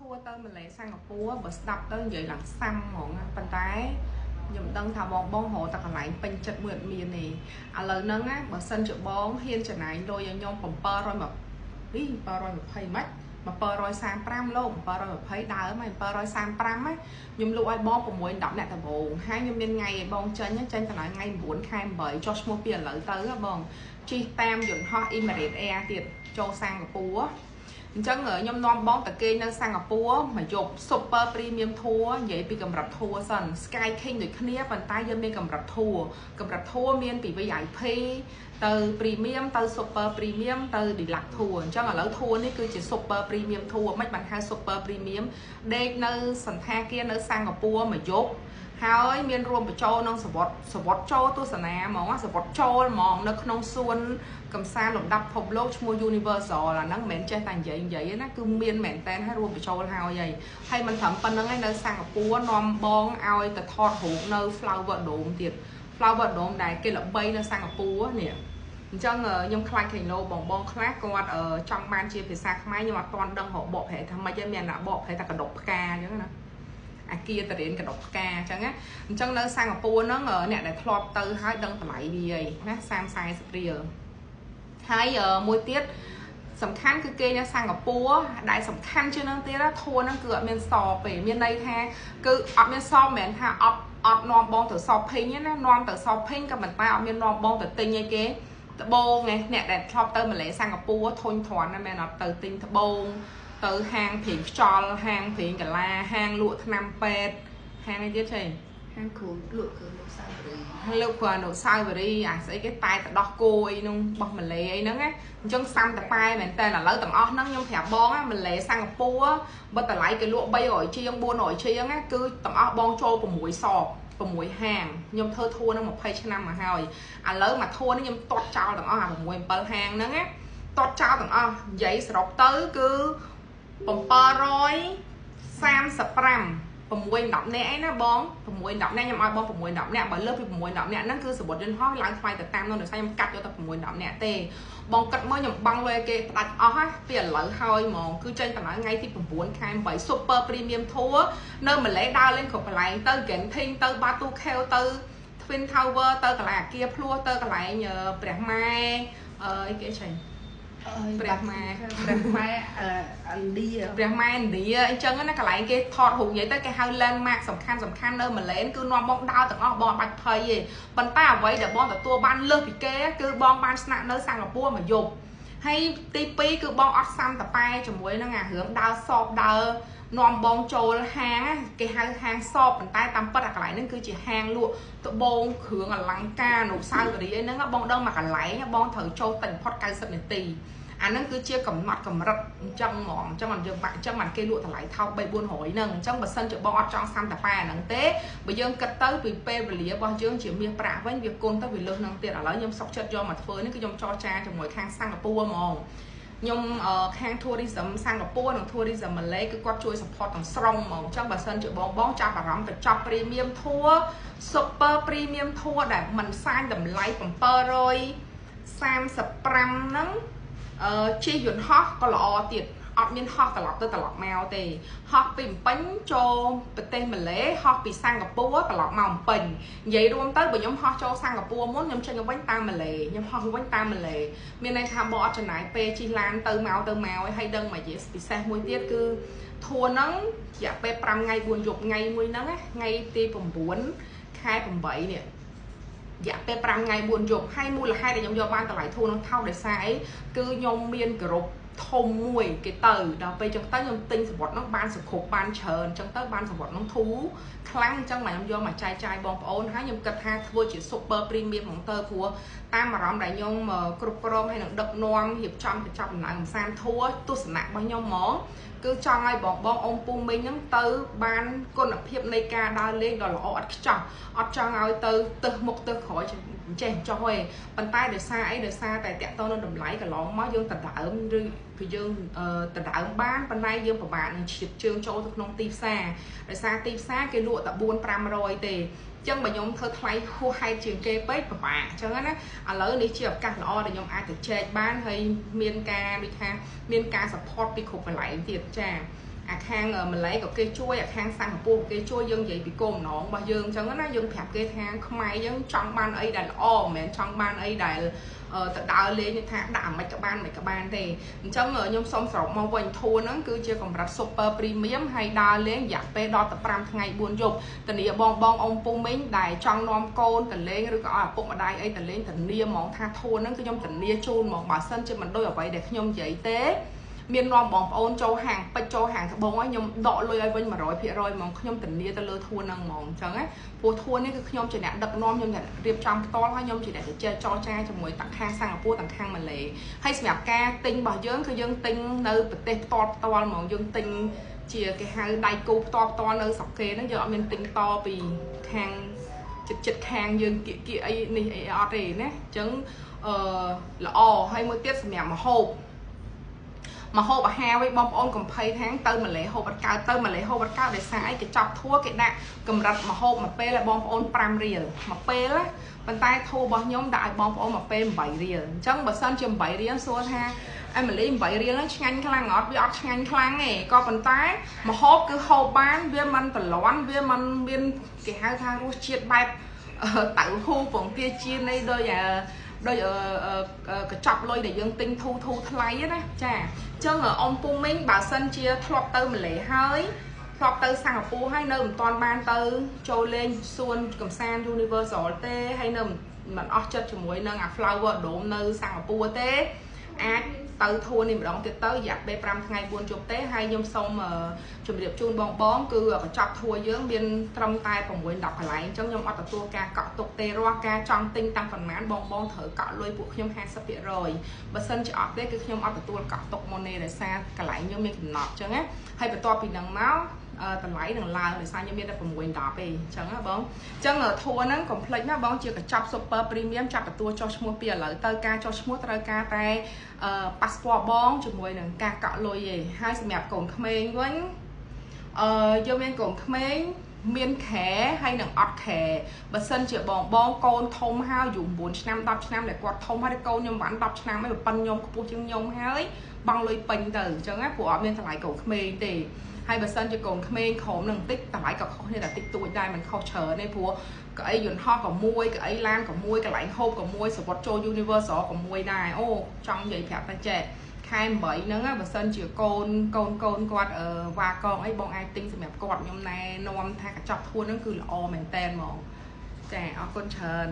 tour ទៅម៉ាឡេសិង្ហបុរីបើស្ដាប់ទៅនិយាយឡើងសាំហ្មងណាប៉ុន្តែខ្ញុំដឹងថាបងបងរកតែកន្លែងពេញចិត្តមួយអត់មានទេឥឡូវហ្នឹងណាបើសិនជាបងហ៊ានចំណាយលុយឲ្យខ្ញុំ720នេះ720ម៉េច735លោក720ដើមហើយ735ណាខ្ញុំលក់ឲ្យបង6 10អ្នកដំបូងហើយខ្ញុំមានថ្ងៃឲ្យបងចេញចេញទៅថ្ងៃ9ខែ8ចុះឈ្មោះពីឥឡូវទៅបងជិះតាមយន្តហោះ Emirates Air ទៀតចូលសិង្ហបុរីអញ្ចឹងខ្ញុំនាំបងតគេនៅសិង្ហបុរីមួយយប់ Super Premium Tour និយាយពីកម្រិត Tour សិន Sky King ដូចគ្នាប៉ុន្តែយើងមានកម្រិត Tour កម្រិត Tour មានពី VIP ទៅ Premium ទៅ Super Premium ទៅ Deluxe Tour អញ្ចឹងឥឡូវ Tour នេះគឺជា Super Premium Tour មិនបានហៅ Super Premium ដេកនៅសន្តាគារនៅសិង្ហបុរីមួយយប់ហើយមានរួមបញ្ចូលនឹងសវត្តសវត្តចូលទស្សនាហ្មងសវត្តចូលហ្មងនៅក្នុងសួនកំសាន្តលំដាប់ពិភពលោកឈ្មោះ Universal អាហ្នឹងមិនមែនចេះតែនិយាយនិយាយណាគឺមានមែនតែនហើយរួមបញ្ចូលហើយហើយមិនត្រឹមប៉ុណ្្នឹងឯងនៅសិង្ហបុរីនាំបងឲ្យទៅថតរូបនៅ Flower Dome ទៀត Flower Dome ដែលគេល្បីនៅសិង្ហបុរីនេះអញ្ចឹងខ្ញុំខ្លាចខេឡូបងបងខ្លះគាត់ចង់បានជាភាសាខ្មែរខ្ញុំអត់ទាន់ដឹងរកបកប្រែថាម៉េចទេមានអ្នកបកប្រែថាកដុកផ្កាអញ្ចឹងណាអាគារតរៀនកដុកផ្កាអញ្ចឹងណាអញ្ចឹងនៅសិង្ហបុរីហ្នឹងអ្នកដែលធ្លាប់ទៅហើយដឹងតម្លៃវាឯណា30 40រៀលហើយមួយទៀតសំខាន់គឺគេនៅសិង្ហបុរីដែលសំខាន់ជាងនឹងទៀតណាធួហ្នឹងគឺអត់មានសទេមានន័យថាគឺអត់មានសមិនមែនថាអត់នាំបងទៅ shopping ទេណានាំទៅ shopping ក៏ប៉ុន្តែអត់មាននាំបងទៅទិញអីគេត្បូងឯអ្នកដែលធ្លាប់ទៅម៉ាឡេសិង្ហបុរីធុញទ្រាន់ណាមែនអត់ទៅទិញត្បូងទៅហាងព្រីងខ្យល់ហាងព្រីងកាឡាហាងលក់ថ្នាំពេទ្យហាងអីទៀតចេះ ហាងគ្រូលក់គ្រឿងអនុស្សាវរីយ៍ លក់គ្រឿងអនុស្សាវរីយ៍អាស្អីគេតែតដោះគោអីនោះបោះម៉ាឡេអីហ្នឹងណាអញ្ចឹងសាំតប៉ែមែនតើឥឡូវទាំងអស់ហ្នឹងខ្ញុំប្រាប់បងណាម៉ាឡេសិង្ហបុរីបើតម្លៃគេលក់300ជាង400ជាងណាគឺទាំងអស់បងចូល6សប6ហាងខ្ញុំធ្វើធួនឹង20ឆ្នាំមកហើយឥឡូវមកធួនេះខ្ញុំទាត់ចោលទាំងអស់អា6 7ហាងហ្នឹងណាទាត់ចោលទាំងអស់និយាយសរុបទៅគឺ735 6 10នាក់ឯណាបង6 10នាក់ខ្ញុំឲ្យបង6 10នាក់បើលើសពី6 10នាក់ហ្នឹងគឺសបុតយន្តហោះឡើងថ្លៃទៅតាមនោះដោយសារខ្ញុំកាត់យកតែ6 10នាក់ទេបងគិតមើលខ្ញុំបង់លុយឲ្យគេផ្ដាច់អស់ណាពីឥឡូវហើយហ្មងគឺចេញតម្លៃថ្ងៃទី9ខែ8 Super Premium Tour នៅម៉ាឡេដើរលេងគ្រប់កន្លែងទៅ Genting ទៅ Batu Cave ទៅ Twin Tower ទៅកន្លែងអាគារភ្លោះទៅកន្លែងព្រះម៉ែអីគេចេញព្រះម៉ែ ព្រះម៉ែឥណ្ឌា ព្រះម៉ែឥណ្ឌាអញ្ចឹងណាកន្លែងគេថតរូបនិយាយទៅគេហៅ landmark សំខាន់សំខាន់នៅម៉ាឡេគឺនាំបងដើរទាំងអស់បងបាច់ភ័យទេប៉ុន្តែអ្វីដែលបងទទួលបានលើសពីគេគឺបងបានស្នាក់នៅសិង្ហបុរីមួយយប់ហើយទី2គឺបងអត់សាំតប៉ែជាមួយនឹងអារឿងដើរសបដើរនាំបងចូលហាងគេហៅហាងសបប៉ុន្តែតាមពិតអាកន្លែងហ្នឹងគឺជាហាងលក់ត្បូងគ្រឿងអលង្ការអនុស្សាវរីយ៍អីហ្នឹងបងដឹងមកកន្លែងបងត្រូវចូលតិចបំផុត90នាទីអាហ្នឹងគឺជាកំណត់កម្រិតអញ្ចឹងហ្មងអញ្ចឹងមិនយើងបាក់អញ្ចឹងមិនគេលក់តម្លៃថោក3 400ហ្នឹងអញ្ចឹងបើសិនជាបងអត់ចង់សាំតាប៉ែអាហ្នឹងទេបើយើងគិតទៅពីពេលវេលារបស់យើងជាមាសប្រាក់វិញវាគុណទៅវាលើសហ្នឹងទៀតឥឡូវខ្ញុំសុកចិត្តយកមកធ្វើនេះគឺខ្ញុំចរចាជាមួយខាងសិង្ហបុរីហ្មងខ្ញុំខាង tourism សិង្ហបុរីនិង tourism ម៉ាឡេគឺគាត់ជួយ support ទាំងស្រុងហ្មងអញ្ចឹងបើសិនជាបងបងចាប់អារម្មណ៍ទៅចប់ premium tour super premium tour ដែលមិនសាញតម្លៃ735ហ្នឹងជិះយន្តហោះក៏ល្អទៀតអត់មានហោះត្រឡប់ទៅត្រឡប់មកទេហោះពីភ្នំពេញចូលប្រទេសម៉ាឡេហោះពីសិង្ហបុរីត្រឡប់មកភ្នំពេញនិយាយរួមទៅបើខ្ញុំហោះចូលសិង្ហបុរីមុនខ្ញុំចេញទៅវិញតាមម៉ាឡេខ្ញុំហោះវិញតាមម៉ាឡេមានន័យថាបងអត់ចំណាយពេលជិះឡានទៅមកទៅមកឲ្យដឹងមកជាពិសេសមួយទៀតគឺធួហ្នឹងរយៈពេល5ថ្ងៃ4យប់ថ្ងៃមួយហ្នឹងថ្ងៃទី9ខែ8នេះរយៈពេល5ថ្ងៃ4យប់ហើយមូលហេតុដែលខ្ញុំយកបានតម្លៃធូរនឹងថោកដោយសារអីគឺខ្ញុំមានក្រុមធំមួយគេទៅដល់ពេលចឹងទៅខ្ញុំទិញសវត្តនោះបានសគ្រប់បានច្រើនចឹងទៅបានសវត្តនោះធូរខ្លាំងចឹងមកខ្ញុំយកមកចែកចាយបងប្អូនហើយខ្ញុំគិតថាធ្វើជា super premium ហ្មងទៅព្រោះតាមអារម្មណ៍ដែលខ្ញុំគ្រប់គ្រងហើយនឹងដឹកនាំរៀបចំកញ្ចប់ដំណើរកម្សាន្តធូរទស្សនៈរបស់ខ្ញុំហ្មងគឺចង់ឲ្យបងបងអ៊ំពូមីងហ្នឹងទៅបានគុណភាពនៃការដើរលេងដ៏ល្អឥតខ្ចោះអត់ចង់ឲ្យទៅទឹះមុខទឹះក្រោយចេះចោះទេប៉ុន្តែដោយសារអីដោយសារតែតាក់ទងនឹងតម្លៃកន្លងមកយើងដដើមឬគឺយើងដដើមបានប៉ុន្តែយើងពិបាកនឹងឈៀតជើងចូលទៅក្នុងទីផ្សារដោយសារទីផ្សារគេលក់តែ4 500ទេចឹងបើខ្ញុំធ្វើថ្លៃហួសហេតុជាងគេពេកពិបាកអញ្ចឹងណាឥឡូវនេះជាឱកាសល្អដែលខ្ញុំអាចទៅចែកបានហើយមានការដូចថាមានការ support ពីគ្រប់កន្លែងទៀតចា អាខាងម៉ាឡេក៏គេជួយអាខាងសិង្ហបុរីគេជួយយើងនិយាយពីគោលបំណងរបស់យើងអញ្ចឹងណាយើងប្រាប់គេថាខ្មែរយើងចង់បានអីដែលល្អមិនមែនចង់បានអីដែលទៅដើរលេងថាដាក់មិនក៏បានមិនក៏បានទេអញ្ចឹងខ្ញុំសូមសរុបមកវិញធួហ្នឹងគឺជាកម្រិត super premium ហើយដើរលេងរយៈពេលដល់ទៅ5ថ្ងៃ4យប់ធានាបងបងអ៊ំពូមីងដែលចង់នាំកូនទៅលេងឬក៏ឲ្យឪពុកម្ដាយអីទៅលេងធានាហ្មងថាធួហ្នឹងគឺខ្ញុំធានាជូនហ្មងបើសិនជាមិនដូចអ្វីដែលខ្ញុំនិយាយទេមាននាំបងប្អូនចូលហាងពេជ្រចូលហាងត្បូងហើយខ្ញុំដកលុយឲ្យវិញ100%ហ្មងខ្ញុំធានាទៅលើធួហ្នឹងហ្មងអញ្ចឹងណាព្រោះធួនេះគឺខ្ញុំជាអ្នកដឹកនាំខ្ញុំអ្នករៀបចំផ្ទាល់ហើយខ្ញុំជាអ្នកជជែកចរចាជាមួយទាំងខាងសិង្ហបុរីទាំងខាងម៉ាឡេហើយសម្រាប់ការទិញរបស់យើងគឺយើងទិញនៅប្រទេសផ្ទាល់ហ្មងយើងទិញជាគេហៅដៃគូផ្ទាល់នៅស្រុកគេហ្នឹងយើងអត់មានទិញតពីខាងចិត្តខាងយើងគៀកអីនេះអីអត់ទេណាអញ្ចឹងល្អហើយមួយទៀតសម្រាប់ម្ហូបអាហារវិញបងប្អូនកំភៃថាងទៅម៉ាឡេហូបអត់កើតទៅម៉ាឡេហូបអត់កើតដោយសារអីគេចប់ធួគេដាក់កម្រិតម្ហូបមួយពេលឲ្យបងប្អូន5រៀលមួយពេលណាប៉ុន្តែធួរបស់ខ្ញុំដាក់ឲ្យបងប្អូនមួយពេល8រៀលអញ្ចឹងបើសិនជា8រៀលសួរថាអេម៉ាឡេ8រៀលហ្នឹងឆ្ងាញ់ខ្លាំងអត់វាអត់ឆ្ងាញ់ខ្លាំងទេក៏ប៉ុន្តែម្ហូបគឺហូបបានវាមិនតលន់វាមិនមានគេហៅថារសជាតិបែបតៅហ៊ូពងទាចៀនអីដូចកញ្ចប់លុយដែលយើងទិញធូរថ្លៃណាចាអញ្ចឹងអ៊ំពូមីងបើសិនជាធ្លាប់ទៅម៉ាឡេហើយធ្លាប់ទៅសិង្ហបុរីហើយនៅមិនទាន់បានទៅចូលលេងសួនកំសាន្ត Universal ទេហើយនៅមិនអស់ចិត្តជាមួយនឹងអា Flower Dome នៅសិង្ហបុរីទេអាចទៅធួនេះម្ដងទៀតទៅរយៈពេល5ថ្ងៃ4យប់ទេហើយខ្ញុំសូមជម្រាបជូនបងបងគឺកញ្ចប់ធួយើងមានត្រឹមតែ6 10កន្លែងអញ្ចឹងខ្ញុំអត់ទទួលការកក់ទុកទេរាល់ការចង់ទិញតាំងប៉ុន្មានបងបងត្រូវកក់លុយពួកខ្ញុំ 50% បើសិនជាអត់ទេគឺខ្ញុំអត់ទទួលកក់ទុកមុនទេដោយសារកន្លែងខ្ញុំមានកំណត់អញ្ចឹងណាហើយបន្ទាប់ពីហ្នឹងមកតម្លៃនឹងឡើងដោយសារខ្ញុំមានតែ6 10ទេអញ្ចឹងណាបងអញ្ចឹងធួហ្នឹងកុំភ្លេចណាបងជាកញ្ចប់ super premium ចាប់ទទួលចុះឈ្មោះពីឥឡូវទៅការចុះឈ្មោះត្រូវការតែប៉ាសពតបងជាមួយនឹងការកក់លុយឯងហើយសម្រាប់កូនក្មេងវិញយើងមានកូនក្មេងមានខែហើយនឹងអត់ខែបើសិនជាបងបងកូនធំហើយយូរ9ឆ្នាំ10ឆ្នាំដែលគាត់ធំហើយកូនខ្ញុំបាន10ឆ្នាំហើយប៉ុនខ្ញុំខ្ពស់ជាងខ្ញុំហើយបង់លុយពេញទៅអញ្ចឹងណាព្រោះអត់មានតម្លៃកូនក្មេងទេហើយបើសិនជាកូនក្មេងក្រោមនឹងតិចតម្លៃក៏ខុសគ្នាតែតិចតួចដែរមិនខុសច្រើនទេព្រោះកៅអីយន្តហោះក៏មួយកៅអីឡានក៏មួយកន្លែងហូបក៏មួយសវត្តចូល Universal ក៏មួយដែរអូចង់និយាយប្រាប់តែចេះខែ8ហ្នឹងបើសិនជាកូនគាត់វ៉ាកងអីបងអាចទិញសម្រាប់គាត់ខ្ញុំណែនាំថាកញ្ចប់ធួនហ្នឹងគឺល្អមែនតែនហ្មងចាអរគុណច្រើន